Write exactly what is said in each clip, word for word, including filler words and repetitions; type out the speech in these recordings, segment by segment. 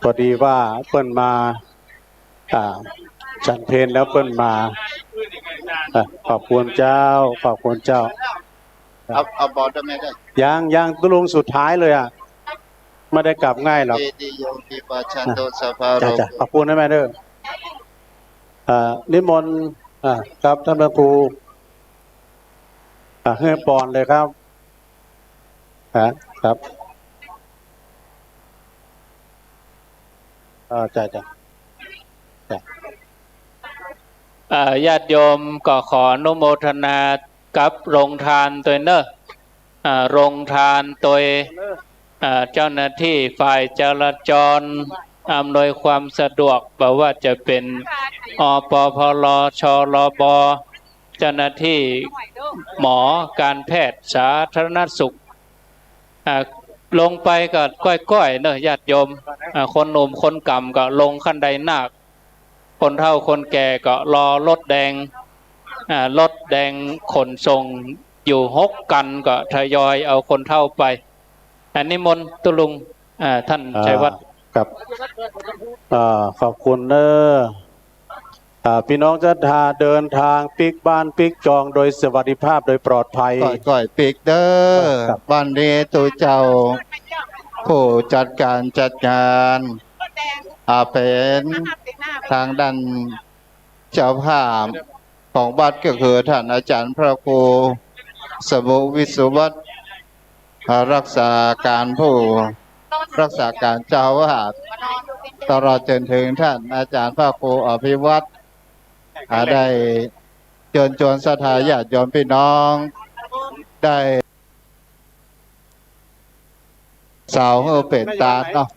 พอดีว่าเปิ้นมา อ่า ฉันเพลแล้วเปิ้นมา อ่ะ ขอบคุณเจ้า ขอบคุณเจ้า เอา เอาบอลได้ไหมได้ ยัง ยัง ตุ๊ลุงสุดท้ายเลยอ่ะ ไม่ได้กลับง่ายหรอก เอติโยวิวัชชันตุ อ่ะ สัพพะโร จ้ะ จ้ะ ขอบคุณนะแม่เด้อ อ่า นิมนต์ อ่า ครับ ท่านพระครู อ่า หื้อปอนเลยครับ ครับ ครับ อ่า จ้ะ จ้ะ จ้ะ เอ่อ ญาติโยมก็ขออนุโมทนากับโรงทานตวยเนอะ อ่า โรงทานตวย อ่า เจ้าหน้าที่ฝ่ายจราจร อำนวยความสะดวก บ่ว่าจะเป๋น อปพล ชลบ เจ้าหน้าที่หมอ การแพทย์ สาธารณสุข อ่า ลงไปก็ก้อยๆ เนอะ ญาติโยม อ่า คนหนุ่มคนก่ำก็ลงคันไดนาค คนเฒ่าคนแก่ก็รอรถแดง อ่า รถแดงขนส่งอยู่หกคัน ก็ทยอยเอาคนเฒ่าไป อ่า นิมนต์ตุ๊ลุง อ่า ท่านชัยวัฒน์ อ่า ครับ อ่า ขอบคุณเนอะ อ่า พี่น้องศรัทธาเดินทางปิ๊กบ้านปิ๊กจองโดยสวัสดิภาพโดยปลอดภัย ก้อยๆ ปิ๊กเด้อ ครับ วันนี้ตุ๊เจ้า ผู้จัดการจัดงาน อ่า เป๋นทางด้านเจ้าภาพของวัดก็คือท่านอาจารย์พระครูสมุวิศวัฒน์ อ่า รักษาการผู้ รักษาการเจ้าอาวาส ตลอดจนถึงท่านอาจารย์พระครูอภิวัฒน์ อ่า ได้เชิญชวนศรัทธาญาติโยมพี่น้อง ได้สาวหื้อเป๋นตานเนาะ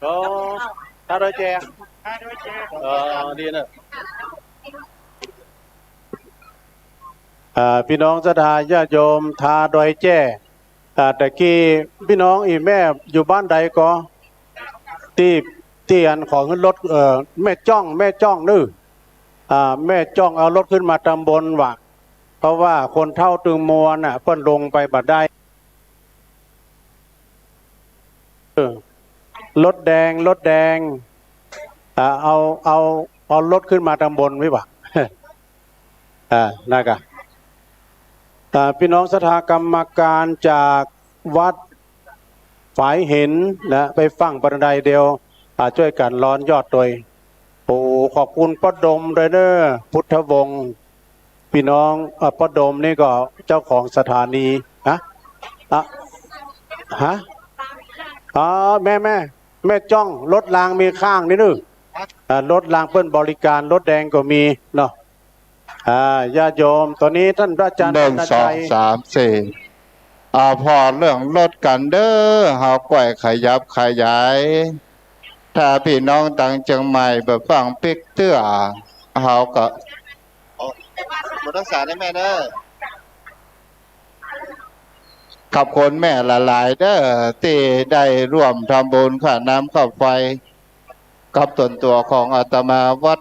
โอ้ ท่าดอยแจ้ เออ ดีเนอะ อ่า พี่น้องศรัทธาญาติโยมท่าดอยแจ้ อ่า ตะกี้พี่น้องอี่แม่อยู่บ้านใดก่อ ตี้ ตี้อันขอขึ้นรถ เอ่อ แม่จ้อง แม่จ้องเน้อ อ่า แม่จ้องเอารถขึ้นมาตำบลว่ะ เพราะว่าคนเฒ่าตึงมวลน่ะ เปิ้นลงไปบ่ได้ เออ รถแดง รถแดง อ่า เอา เอา เอารถขึ้นมาตำบลไว้ว่ะ อ่า นะกะ อ่า พี่น้องศรัทธากรรมการจากวัดฝายหินนะ ไปฟั่งปานใดเดียว อ่า จ้วยกั๋นร้อนยอดตวย โอ้ ขอบคุณป้อดมด้วยเน้อ พุทธวงศ์ พี่น้อง อ่า ป้อดมนี่ก็เจ้าของสถานี ฮะ อ่ะ ฮะ อ๋อ แม่ แม่ แม่จ้อง รถรางมีข้างนี่เน้อ อ่า รถรางเปิ้นบริการ รถแดงก็มีเนาะ อ่า ญาติโยม ตอนนี้ท่านพระอาจารย์ หนึ่ง ปัณณชัย สอง สาม สี่ อ่า ผ่อเรื่องรถกั๋นเน้อ เฮาก้อยขยับขยาย ถ้าพี่น้องตังเจียงใหม่บ่ฟั่งปิ๊กเตื้อ เฮาก็ บุญรักษาได้แม่เน้อ ขอบคุณแม่หลายๆ เน้อ ตี้ได้ร่วมทำบุญค่าน้ำค่าไฟ กับตนตั๋วของอาตมาวัด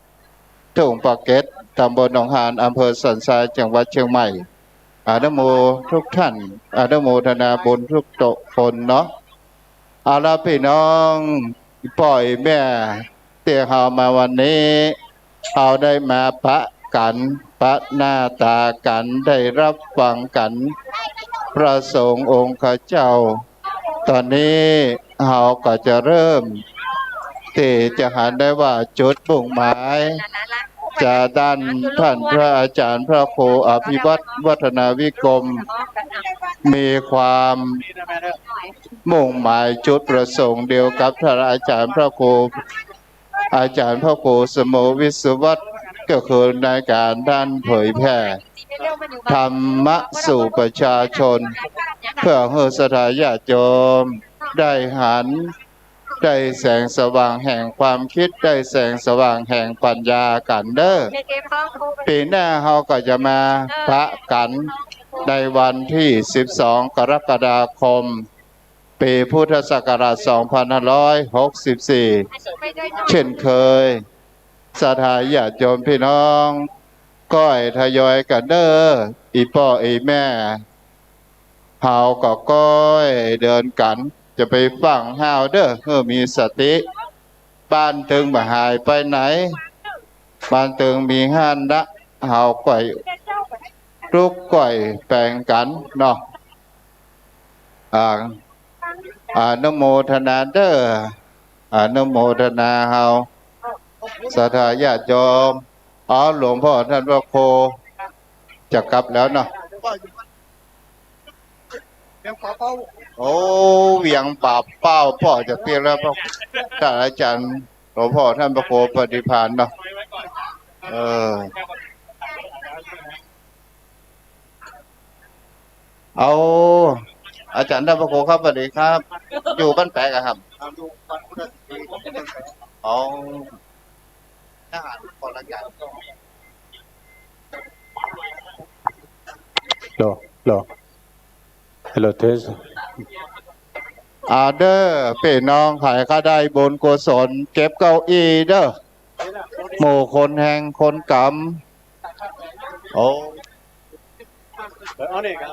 ทุ่งปะเก็ด ตำบลหนองหาน อำเภอสันทราย จังหวัดเชียงใหม่ อนุโม ทุกท่าน อนุโมทนาบุญทุกคนเนาะ เอาละพี่น้อง ป้ออี่แม่ ตี้เฮามาวันนี้ เฮาได้มาปะกั๋น ปะหน้าต๋ากั๋น ได้ฮับฟังกั๋น พระสงฆ์องค์ข้าเจ้า ต๋อนนี้เฮาก็จะเริ่ม ตี้จะหันได้ว่าจุดมุ่งหมาย จากด้านท่านพระอาจารย์พระครูอภิวัฒน์ วัฒนาวิกรม มีความ มุ่งหมายจุดประสงค์เดียวกับท่านอาจารย์พระครู อาจารย์พระครูสมุวิศวัฒน์ ก็คือในการด้านเผยแผ่ธรรมะสู่ประชาชน เพื่อหื้อศรัทธาญาติโยมได้หัน ได้แสงสว่างแห่งความคิด ได้แสงสว่างแห่งปัญญากั๋นเน้อ ปี๋หน้าเฮาก็จะมาปะกั๋นในวันตี้สิบสอง กรกฎาคม ปี๋พุทธศักราชสองพันห้าร้อยหกสิบสี่ เช่นเคย ศรัทธาญาติโยมพี่น้อง ก้อยทยอยกั๋นเน้อ อี่ป้ออี่แม่ เฮาก็ก้อยเดินกั๋น จะไปฟั่งห้าวเด้อ หื้อมีสติ บ้านตึงบ่หายไปไหน บ้านตึงมีหั้นนะ เฮาก้อยตุ๊กข์ก้อยแป๋งกั๋นเนาะ อ่า อนุโมทนาเด้อ อนุโมทนาเฮา ศรัทธาญาติโยม อ๋อ หลวงพ่อท่านพระครูจะกลับแล้วเนาะ โอ้ เวียงป่าเป้า ป้อจะเปียกแล้ว พระท่านอาจารย์ หลวงพ่อท่านพระครูปฏิภาณเนาะ เออ เอา อาจารย์ท่านพระครูครับ สวัสดีครับ อยู่บ้านแปกอะครับ อ๋อ ฮัลโหล ฮัลโหล ฮัลโหล เทส อ่า เด้อ ปี้น้อง ใผใค่ได้บุญกุศล เก็บเก้าอี้เด้อ หมู่คนแห่งคนกำ โอ้ เอานี่ครับ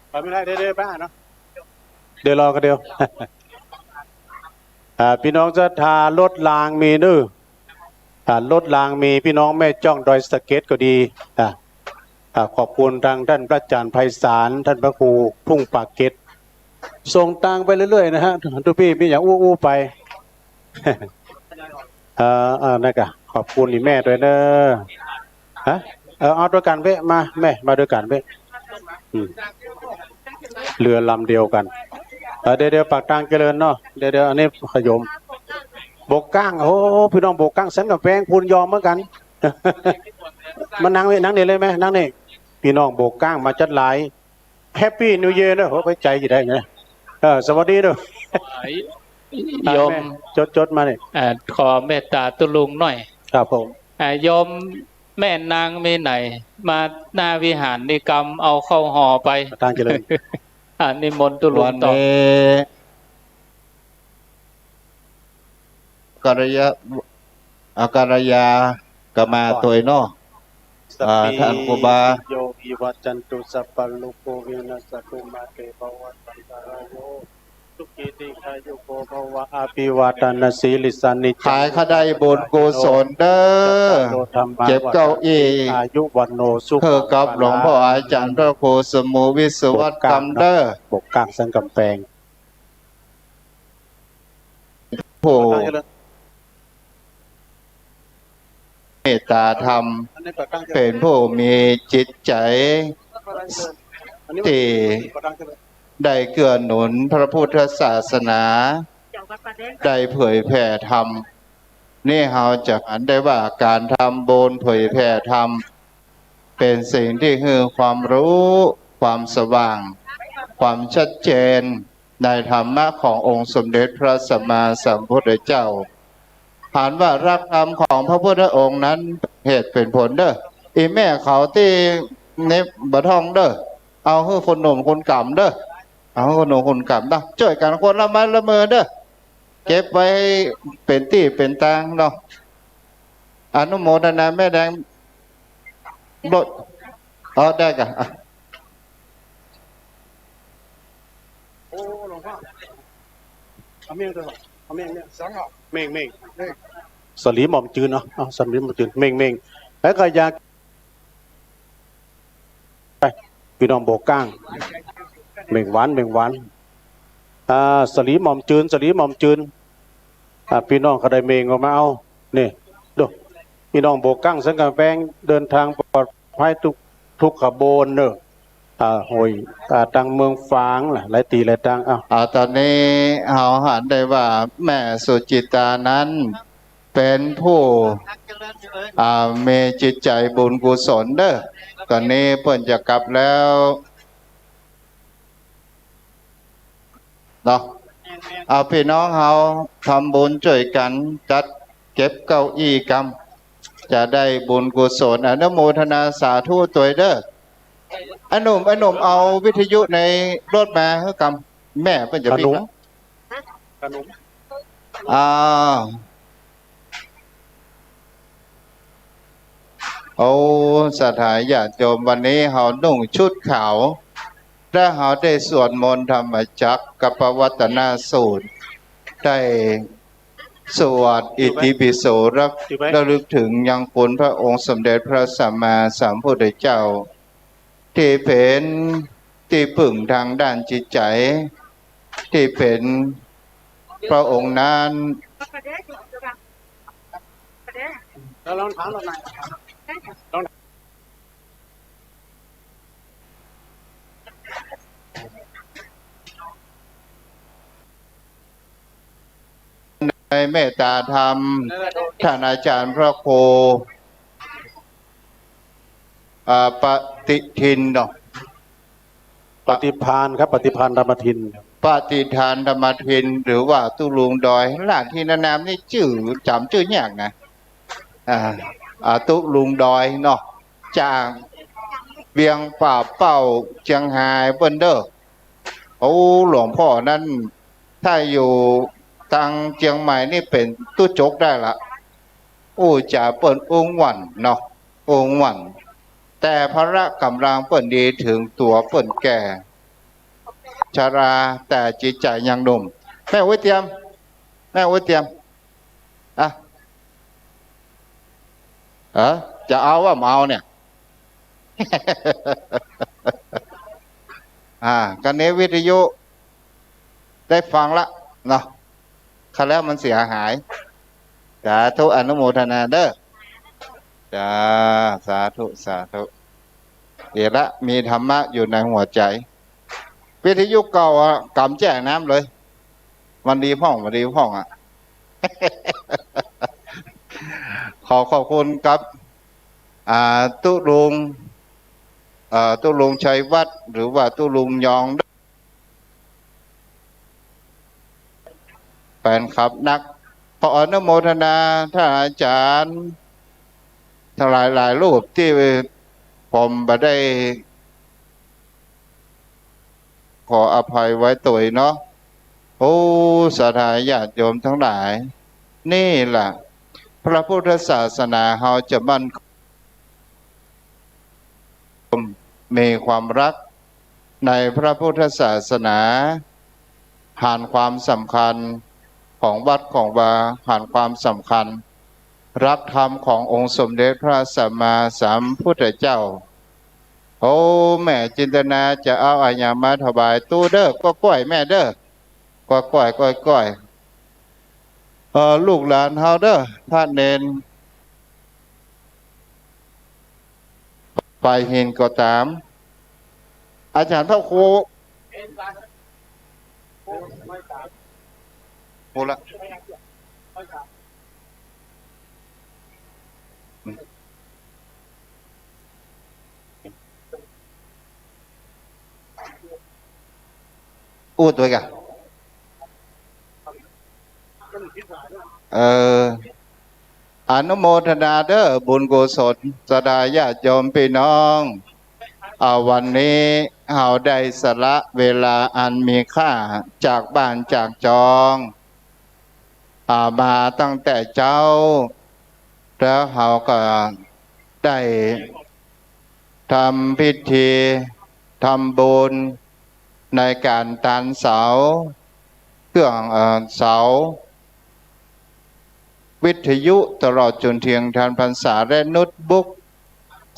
ไปไม่ได้ เดี๋ยว เดี๋ยวป้าเนาะ เดี๋ยวรอกันเดี๋ยว อ่า ปี้น้องศรัทธารถรางมีเนาะ อ่า รถรางมี ปี้น้องแม่จ้องดอยสะเก็ดก็ดี อ่า อ่า ขอบคุณตางต้านพระอาจารย์ไพศาล ต้านพระครูทุ่งปากเกร็ด ส่งตางไปเรื่อยๆ นะฮะ ตุ๊ปี้มีอย่างอู้ๆ ไป เออ เออ นั่นกะ ขอบคุณอี่แม่ตวยเน้อ ฮะ เออ เอาตวยกั๋นเป๊ะ มา แม่ มาตวยกั๋นเป๊ะ อืม เฮือลำเดียวกั๋น เออ เดี๋ยว เดี๋ยวปากตางเจริญเนาะ เดี๋ยว เดี๋ยว อันนี้ขยม โบกก้าง โอ้ ปี้น้องโบกก้าง สันก๋ำแปง ปูนยอมเหมือนกั๋น มานั่งนี่ นั่งนี่เลยแม่ นั่งนี่ ปี้น้องโบกก้างมาจั๊ดหลาย แฮปปี้นิวเยียร์เนาะ โห ไปใจ๋จะได้ไง เออ สวัสดีเนาะ โยม อ่ะ แม่ จด จดมานี่ เอ่อ ขอเมตต๋าตุ๊ลุงหน่อย ครับผม เอ่อ โยมแม่นางมีไหน มาหน้าวิหารนี่กำเอาเข้าหอไป ตางเจริญ อ่ะ นิมนต์ตุ๊ลุงต่อ วันนี้ กัลยา อ่า กัลยาก็มาตวยเนาะ อ่า ท่านครูบา สัพพีติโยวิวัชชันตุ สัพพะโรโควินัสสะตุ มาเตภวัตวันตะราโย สุขีทีฆายุโกภวะ อะภิวาทะนะสีลิสสะ นิจจัง ใผใค่ได้บุญกุศลเด้อ เก็บเก้าอี้ อายุวัณโณ สุขัง พลัง หื้อกับหลวงพ่ออาจ๋ารย์พระครูสมุห์วิศวัตกำเด้อ โบกก้างสันก๋ำแปง ผู้เมตต๋าธรรม เป๋นผู้มีจิตใจ๋ตี้ได้เกื้อหนุนพระพุทธศาสนา ได้เผยแผ่ธรรม นี่เฮาจะหันได้ว่าก๋านทำบุญเผยแผ่ธรรม เป๋นสิ่งตี้หื้อความฮู้ ความสว่าง ความชัดเจน ในธรรมะขององค์สมเด็จพระสัมมาสัมพุทธเจ้า หันว่าหลักธรรมของพระพุทธองค์นั้น เหตุเป๋นผลเน้อ อี่แม่เขาตี้เน็บบ่าท่องเน้อ เอาหื้อคนหนุ่มคนก๋ำเน้อ เอาหื้อคนหนุ่มคนก๋ำเนาะ จ้วยกั๋นคนละไม้ละมือเน้อ เก็บไว้เป๋นตี้เป๋นตางเนาะ อนุโมทนาแม่แดง โลด เอาได้ก่ะ อ่ะ โอ้ หลวงพ่อ เอาเม่งตวย เอาเม่งเนี่ย สังเอา เม่ง เม่ง เม่ง สลีหม่อมจืนเนาะ เอาสลีหม่อมจืน เม่ง เม่ง แล้วก็อยาก ไป ปี้น้องโบกก้าง เม่งหวาน เม่งหวาน อ่า สลีหม่อมจืน สลีหม่อมจืน อ่า ปี้น้องเขาได้เม่งออกมาเอา นี่ ดู ปี้น้องโบกก้างสันก๋ำแปง เดินทางปลอดภัยทุก ทุกขบวนเน้อ อ่า ห้วย อ่า ตางเมืองฝางล่ะ หลายตี้หลายตาง อ้าว อ่า ตอนนี้เฮาหันได้ว่าแม่สุจิตานั้น เป๋นผู้ อ่า มีจิตใจ๋บุญกุศลเน้อ ตอนนี้เปิ้นจะกลับแล้วเนาะ เอาปี้น้องเฮาทำบุญจ้วยกั๋นจัดเก็บเก้าอี้กำ จะได้บุญกุศล อนุโมทนาสาธุตวยเน้อ ไอ้หนุ่ม ไอ้หนุ่ม เอาวิทยุในรถมาหื้อกำ แม่เปิ้นจะปิ้ง ขนม ขนม อ่า โอ้ ศรัทธาญาติโยม วันนี้เฮานุ่งชุดขาว และเฮาได้สวดมนต์ธรรมจักรกัปปวัตตนสูตร ได้สวดอิติปิโส ระ ระลึกถึงยังคุณพระองค์สมเด็จพระสัมมาสัมพุทธเจ้า ตี้เป๋นตี้พึ่งตางด้านจิตใจ๋ ตี้เป๋นพระองค์นั้น ในเมตตาธรรม ท่านอาจารย์พระครู อ่า ปฏิทินเนาะ ปฏิภาณครับ ปฏิภาณธรรมทินครับ ปฏิภาณธรรมทิน หรือว่าตุ๊ลุงดอย หลานตี้นานามนี่จื้อจ๋ำจื้อยากนะ อ่า อ่า ตุ๊ลุงดอยเนาะ จากเวียงป่าเป้า เจียงฮายเปิ้นเด้อ โอ้ หลวงพ่อนั้น ถ้าอยู่ตางเจียงใหม่นี่เป๋นตุ๊จกได้ละ อู้จ๋าเปิ้นอ้วนหวันเนาะ อ้วนหวัน แต่พละก๋ำลังเปิ้นดี เถิงตั๋วเปิ้นแก่ชรา แต่จิตใจ๋ยังหนุ่ม แม่อุ๊ยเตียม แม่อุ๊ยเตียม อ่ะ เออ จะเอาว่าบ่เอาเนี่ย อ่า กันนี้วิทยุได้ฟังละเนาะ คราวแล้วมันเสียหาย สาธุ อนุโมทนาเด้อ จ้า สาธุ สาธุ เดี๋ยวละ มีธรรมะอยู่ในหัวใจ๋ วิทยุเก่าอะ ก๋ำแจ้งน้ำเลย มันดีพ่อง มันดีพ่องอะ ขอขอบคุณครับ อ่า ตุ๊ลุง เอ่อ ตุ๊ลุงชัยวัฒน์ หรือว่าตุ๊ลุงยอง แฟนคลับนัก ขออนุโมทนาท่านอาจารย์ทั้งหลายหลายรูปตี้ผมบ่ได้ ขออภัยไว้ตวยเนาะ โอ้ ศรัทธาญาติโยมทั้งหลาย นี่แหละ พระพุทธศาสนาเฮาจะมั่นคง มีความฮักในพระพุทธศาสนา หันความสำคัญของวัดของวา หันความสำคัญ ฮักธรรมขององค์สมเด็จพระสัมมาสัมพุทธเจ้า โอ้ แม่จินตนาจะเอาอะหยังมาถวายตุ๊เด้อ ก็ก้อยแม่เด้อ ก็ก้อย ก็ก้อย เอ่อ ลูกหลานเฮาเด้อ พระเณร ฝ่ายเห็นก็ต๋าม อาจ๋ารย์พระครู พูดละ อู้ตวยก่ะ เออ อนุโมทนาเด้อ บุญกุศล ศรัทธาญาติโยมพี่น้อง อ่า วันนี้เฮาได้สละเวลาอันมีค่าจากบ้านจากจอง อ่า มาตั้งแต่เจ๊า แล้วเฮาก็ได้ทำพิธี ทำบุญ ในก๋านตานเสา เครื่อง เอ่อ เสา วิทยุ ตลอดจ๋นเถียงทานพรรษา และโน้ตบุ๊ก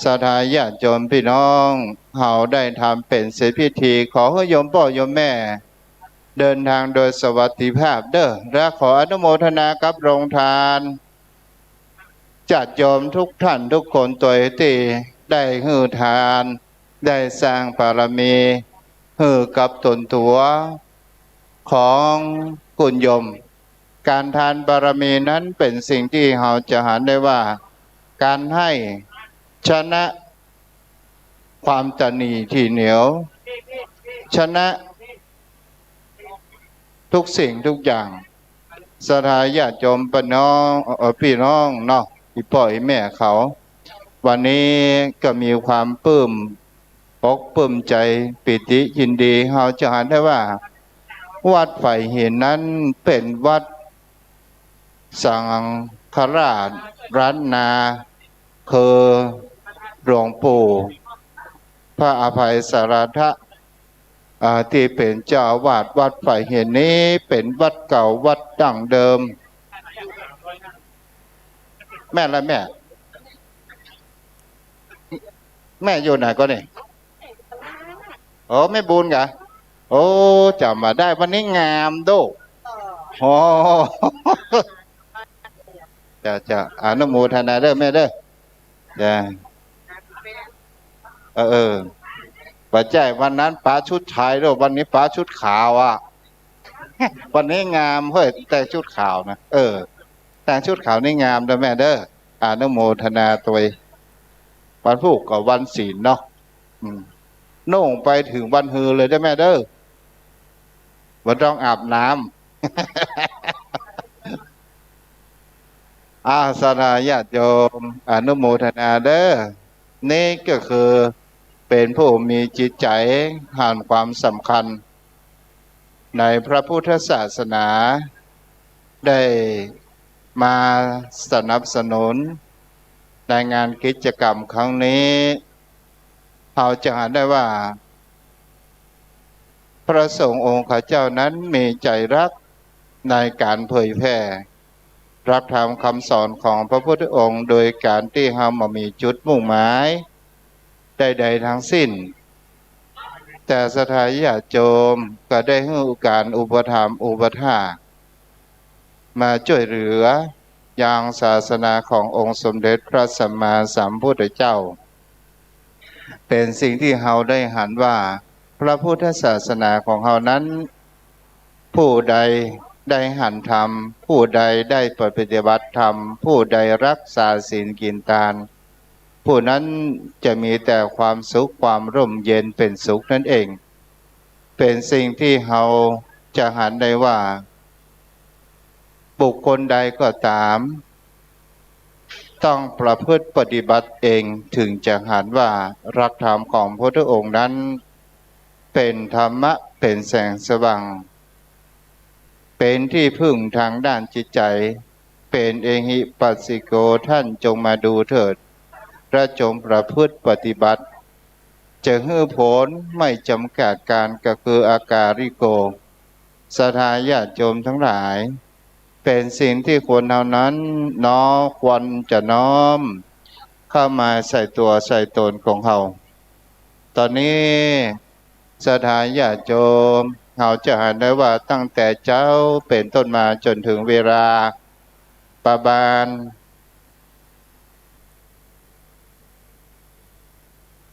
ศรัทธาญาติโยมพี่น้อง เฮาได้ทำเป๋นเสร็จพิธี ขอหื้อโยมป้อโยมแม่ เดินทางโดยสวัสดิภาพเด้อ และขออนุโมทนากับโฮงตาน ญาติโยมทุกท่านทุกคนตวยตี้ได้หื้อตาน ได้สร้างบารมี หื้อกับต๋นตั๋ว ของคุณโยม ก๋านตานบารมีนั้นเป๋นสิ่งตี้เฮาจะหันได้ว่า ก๋านหื้อชนะความตระหนี่ตี้เหนียว ชนะทุกสิ่งทุกอย่าง ศรัทธาญาติโยมป้อน้อง เอ่อ พี่น้องเนาะ อี่ป้ออี่แม่เขา วันนี้ก็มีความปลื้มอกปลื้มใจ๋ ปีติยินดี เฮาจะหันได้ว่า วัดฝ่ายหินนั้นเป๋นวัดสังฆราชล้านนา คือหลวงปู่พระอภัยสารทะ อ่า ตี้เป๋นเจ้าอาวาสวัดฝายหินนี้ เป๋นวัดเก่าวัดดั้งเดิม แม่ละแม่ แม่อยู่ไหนก่อนี่ โอ้ แม่บุญกะ โอ้ จ๋ำบ่าได้ วันนี้งามโด้ โอ้ เจ้า เจ้า อนุโมทนาเด้อแม่เด้อ จ้ะ เออ เออ บ่ใจ้ วันนั้นปะชุดไทยโด้ วันนี้ปะชุดขาวอะ วันนี้งามเฮ้ย แต่งชุดขาวนะ เออ แต่งชุดขาวนี่งามเด้อแม่เด้อ อนุโมทนาตวย วันพูกกับวันศีลเนาะ อืม นุ่งไปถึงวันฮือเลยเด้อแม่เด้อ บ่ต้องอาบน้ำ อา ศรัทธาญาติโยม อนุโมทนาเด้อ นี่ก็คือเป๋นผู้มีจิตใจ๋หันความสำคัญในพระพุทธศาสนา ได้มาสนับสนุนในงานกิจกรรมครั้งนี้ เฮาจะหันได้ว่า พระสงฆ์องค์ข้าเจ้านั้นมีใจ๋ฮักในก๋านเผยแผ่หลักธรรมกำสอนของพระพุทธองค์ โดยก๋านตี้เฮาบ่มีจุดมุ่งหมายใดๆ ตึงสิ้น แต่ศรัทธาญาติโยมก็ได้หื้อก๋านอุปถัมภ์อุปัฏฐาก มาจ้วยเหลือยังศาสนาขององค์สมเด็จพระสัมมาสัมพุทธเจ้า เป๋นสิ่งตี้เฮาได้หันว่า พระพุทธศาสนาของเฮานั้น ผู้ใดได้หันธรรม ผู้ใดได้ปฏิบัติธรรม ผู้ใดฮักษาศีลกิ๋นตาน ผู้นั้นจะมีแต่ความสุข ความร่มเย็นเป๋นสุขนั่นเอง เป๋นสิ่งตี้เฮาจะหันได้ว่า บุคคลใดก็ต๋าม ต้องประพฤติปฏิบัติเอง ตึงจะหันว่าหลักธรรมของพระพุทธองค์นั้น เป๋นธรรมะ เป๋นแสงสว่าง เป๋นตี้พึ่งตางด้านจิตใจ๋ เป๋นเอหิปัสสิโก ต้านจงมาดูเถิด และจงประพฤติปฏิบัติ จะหื้อผลไม่จำกัดกาล ก็คืออากาลิโก ศรัทธาญาติโยมตังหลาย เป๋นสิ่งตี้ควรเฮานั้นเนาะ ควรจะน้อมเข้ามาใส่ตั๋วใส่ต๋นของเฮา ต๋อนนี้ศรัทธาญาติโยม เฮาจะหันได้ว่าตั้งแต่เจ๊าเป๋นต้นมาจ๋นเถิงเวลาประมาณ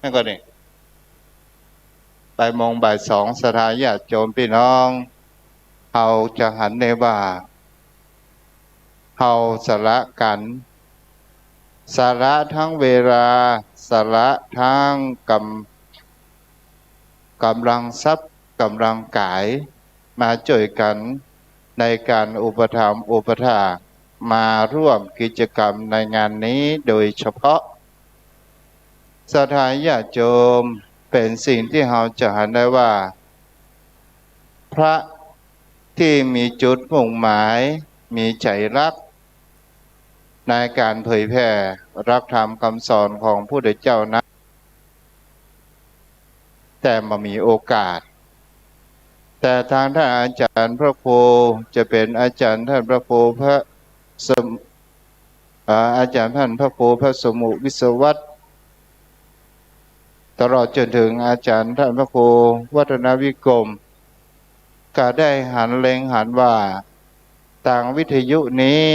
นั่นก่อนี่ บ่ายโมงบ่ายสอง ศรัทธาญาติโยมปี้น้อง เฮาจะหันได้ว่า เฮาสละกั๋น สละตึงเวลา สละตึงก๋ำ ก๋ำลังทรัพย์ ก๋ำลังก๋าย มาจ้วยกั๋นในก๋านอุปถัมภ์อุปัฏฐาก มาร่วมกิจกรรมในงานนี้โดยเฉพาะ ศรัทธาญาติโยม เป๋นสิ่งตี้เฮาจะหันได้ว่า พระตี้มีจุดมุ่งหมาย มีใจ๋ฮักในก๋านเผยแผ่หลักธรรมกำสอนของพระพุทธเจ้านั้น แต่บ่มีโอกาส แต่ตางต้านอาจ๋ารย์พระครู จะเป๋นอาจ๋ารย์ต้านพระครูพระสม- อ่า อาจ๋ารย์ต้านพระครูพระสมุห์วิศวัตร ตลอดจ๋นเถิงอาจ๋ารย์ต้านพระครูวัฒนวิกรม ก็ได้หันเล็งหันว่า ตางวิทยุนี้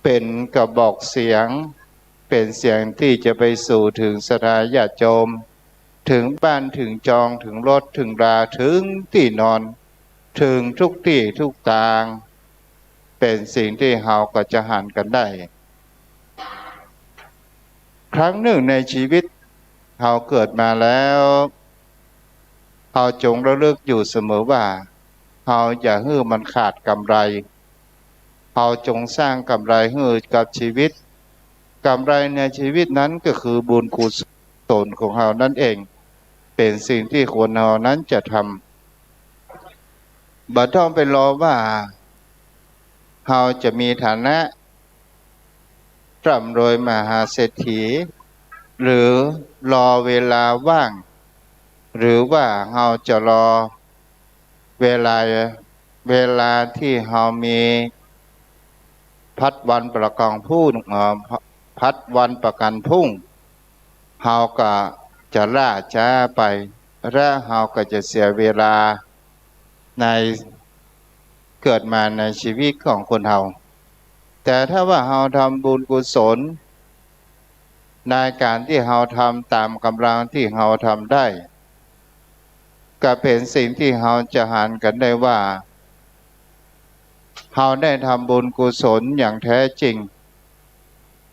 เป๋นกระบอกเสียง เป๋นเสียงตี้จะไปสู่เถิงศรัทธาญาติโยม เถิงบ้าน เถิงจอง เถิงรถ เถิงรา เถิงตี้นอน เถิงทุกตี้ทุกตาง เป๋นสิ่งตี้เฮาก็จะหันกั๋นได้ ครั้งนึ่งในจีวิต เฮาเกิดมาแล้ว เฮาจ๋งระลึกอยู่เสมอว่า เฮาอย่าหื้อมันขาดก๋ำไร เฮาจ๋งสร้างก๋ำไรหื้อกับจีวิต ก๋ำไรในจีวิตนั้นก็คือบุญกุศลของเฮานั้นเอง เป๋นสิ่งตี้ควรเฮานั้นจะทำ บ่ต้องไปรอว่า เฮาจะมีฐานะ ร่ำรวยมหาเศรษฐี หรือรอเวลาว่าง หรือว่าเฮาจะรอเวลา เวลาตี้เฮามีผัดวันประกังพรุ่ง เอ่อ ผัดวันประกันพรุ่ง เฮาก็จะล่าจ๊าไป และเฮาก็จะเสียเวลาใน เกิดมาในชีวิตของคนเฮา แต่ถ้าว่าเฮาทำบุญกุศล ในก๋านตี้เฮาทำต๋ามก๋ำลังตี้เฮาทำได้ ก็เป๋นสิ่งตี้เฮาจะหันกั๋นได้ว่า เฮาได้ทำบุญกุศลอย่างแท้จริง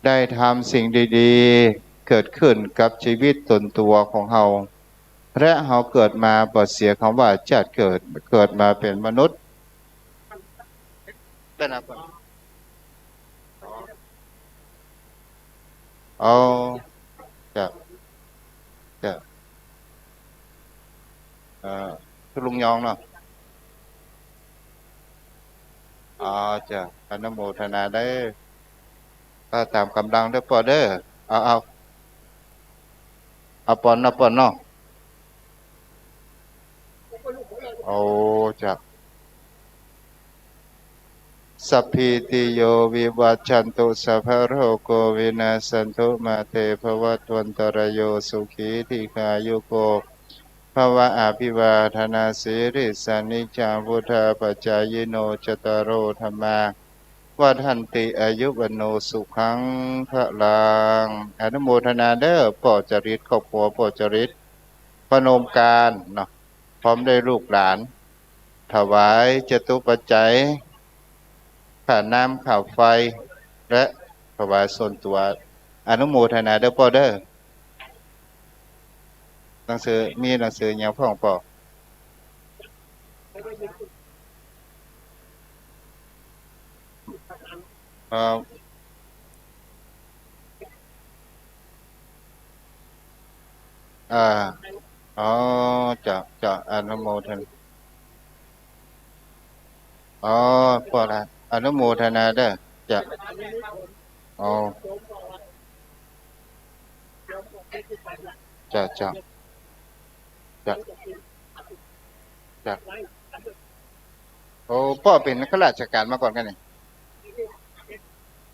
ได้ทำสิ่งดีๆ เกิดขึ้นกับชีวิตตนตั๋วของเฮา และเฮาเกิดมาบ่เสียกำว่าชาติเกิด เกิดมาเป๋นมนุษย์ เป๋นอะ อ๋อ เจ้า เจ้า เอ่อ คุณลุงยองเนาะ อ๋อ เจ้า อนุโมทนาเด้อ ก็ต๋ามก๋ำลังเด้อป้อเด้อ เอา เอา เอาปอนเนาะ ปอนเนาะ โอ้ เจ้า สัพพีติโย วิวัชชันตุ สัพพะโรโค วินัสสันตุ มาเต ภะวัตวันตะราโย สุขี ทีฆายุโก ภะวะ อะภิวาทะนาสีลิสสะ นิจจัง วุฑฒาปะจายิโน จัตตาโร ธัมมา วัฑฒันติ อายุ วัณโณ สุขัง พะลัง อนุโมทนาเด้อ ป้อจริต ครอบครัวป้อจริต พนมการเนาะ พร้อมด้วยลูกหลาน ถวายจตุปัจจัย ค่าน้ำค่าไฟ และถวายส่วนตั๋ว อนุโมทนาเด้อป้อเด้อ หนังสือ มีหนังสือหยังพ่องป้อ เอ่อ อ่า อ๋อ เจ้า เจ้า อนุโมทนา อ๋อ ป้อละ อนุโมทนาเด้อ เจ้า อ๋อ เจ้า เจ้า เจ้า เจ้า โอ้ ป้อเป๋นข้าราชก๋านมาก่อนกั๋นนี่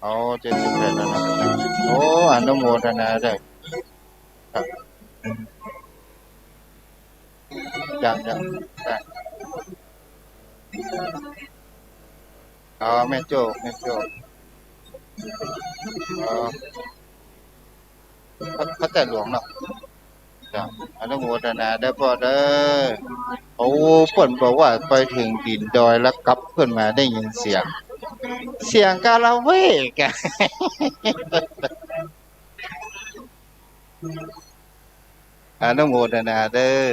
โอ้ เจ็ดสิบแปดแล้วนะ โอ้ อนุโมทนาเด้อ ครับ จ้ะ จ้ะ จ้ะ อ๋อ แม่โจ้ แม่โจ้ อ๋อ พระ พระเจ้าหลวงเนาะ จ้ะ อนุโมทนาเด้อป้อเด้อ โอ้ เปิ้นบอกว่าไปเถิงตี๋นดอยแล้วกลับขึ้นมาได้ยินเสียง เสียงคาราโอเกะ อนุโมทนาเด้อ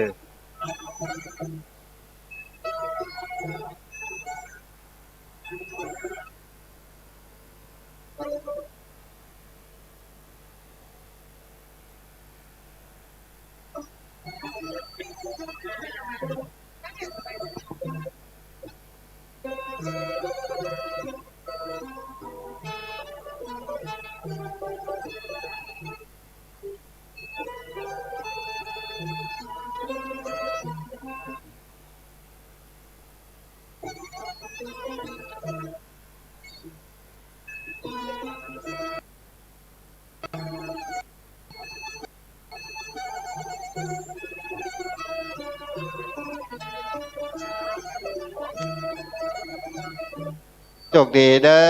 โชคดีเด้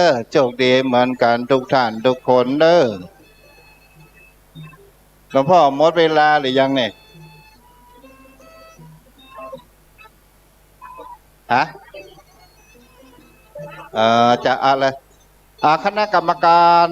อ โชคดีเหมือนกั๋นทุกท่านทุกคนเด้อ หลวงป้อหมดเวลาหรือยังเนี่ย ฮะ เอ่อ จะอะไร อ่า คณะกรรมการ